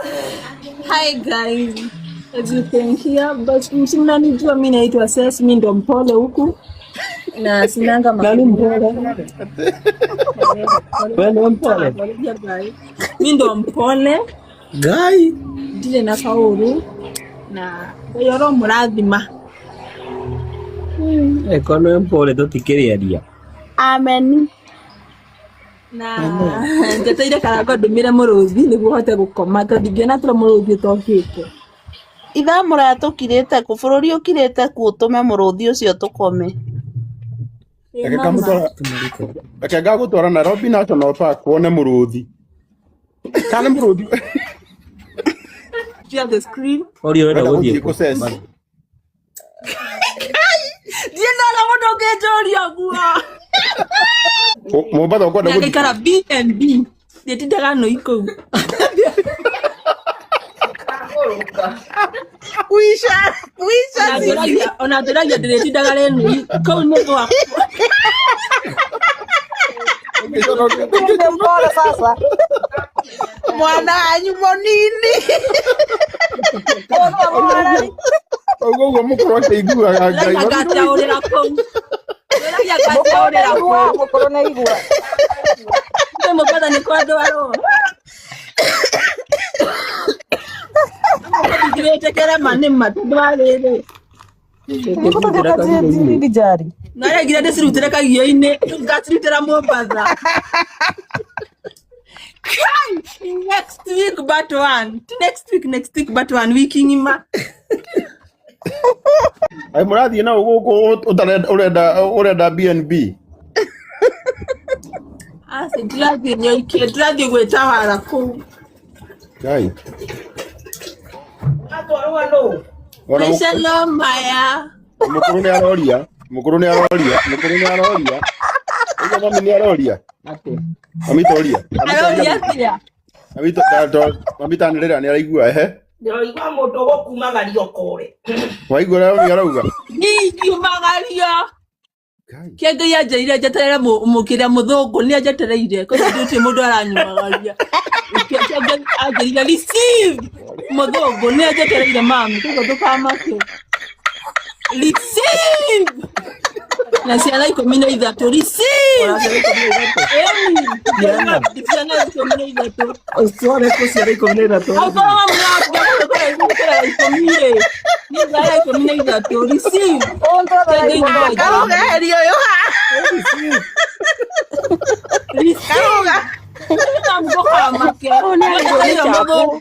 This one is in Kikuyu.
Hi guys, as you can hear, but mnanijua mi naitwa Ses, mi ndo mpole huku na sinanga Nani mpole? Wewe ni mpole? Mi ndo mpole. Ngai. Ndirĩ na kaũru na Ngai aromũrathima. Eko nĩ mpole tũtikĩrĩaria. Amen. Na njeteire Karango ndũmĩre mũrũthi nĩguo hote gũkoma tondũ ndingĩona tũrĩ mũrũthi ũtokĩte. Ithaa mũraya tũkirĩte kũ bũrũri ũkirĩte kũ ũtũme mũrũthi ũcio tũkome. Ĩ Reke mama. ngamũtwara, reke ngagũtwara Nairobi National Park wone mũrũthi. Kana mũrũthi. Share the screen. Ũria ũrenda Ũrenda gũthiĩ gũthiĩ kũ? kũ Ses? Ndiĩ ndona mũndũ ũngĩnjũria ũguo. Mombatha ũkwenda Na gũthiĩ ngaikara B&B. Ndiĩtindaga nũi kũu. Kuisha, kuisha Ona sisi. njũragia ndĩrĩtindaga rĩ nũi kũu nĩ gwakwa. Nĩ mpole sasa. Mwana wanyu mũnini. Ũyũ mũharari. Ũguo ũguo mũkũrũ akĩiguaga Ngai. Njũragia ngataũrĩra kũu. Njũragia Mũkũrũ nĩ ngataũrĩra igua, kũu. mũkũrũ nĩ igua. Kwĩ Mombatha nĩ kwandwarwo. Ndingĩrĩtĩkĩra ma nĩ ma tondũ wa rĩrĩ. Nĩgũtũthĩka njiri njari. No arengire ndĩcirutĩre kagio-inĩ rĩu ngacirutĩra Mombatha. Kai, next week but one. Ti next week, next week but one wiki ng'ima. Ai mũrathiĩ na gũkũ ũtarenda ũrenda ũrenda BNB. Aca ndirathiĩ nyoikie, ndirathiĩ gwĩtawara kũu. Ngai. Atwarwo nũ? Ona Maica no maya. mũkũrũ nĩ aroria, mũkũrũ nĩ aroria, mũkũrũ nĩ aroria. Ũguo mami nĩ aroria. Atĩa? Mami toria. Mami Aroria toria. atĩa? Mami to mami tanĩrĩra nĩ araigua ehe. Ndĩroigua mũndũ ũgũkumagaria ũkũre. Waigua ũrĩa mami arauga? Ndingiumagario. Ngai. Kĩa Ngai anjĩrire njeterere mũkĩrĩa mũthũngũ nĩ anjetereire koguo gũtirĩ mũndũ aranyumagaria. Kĩa Ngai anjĩrire receive mũthũngũ nĩ anjetereire mami koguo ndũkamake. Receive na ciana 13 receive. Ona ciana 13. Ĩni, Ciana. ciana 13. Ũtware kũ ciana 13? Angĩkorwo mami nĩwakuga 13 rĩ, niĩ ndarĩ 13 receive. Ũntwaraga Kĩa Ngai ikũmi na nĩanjĩrire. Karuga heria ũyũ haha. Receive. Receive. Karuga. Ndũkamake. Ũyũ nĩ arĩirwo nĩ Njetereire chapo. mũthũngũ.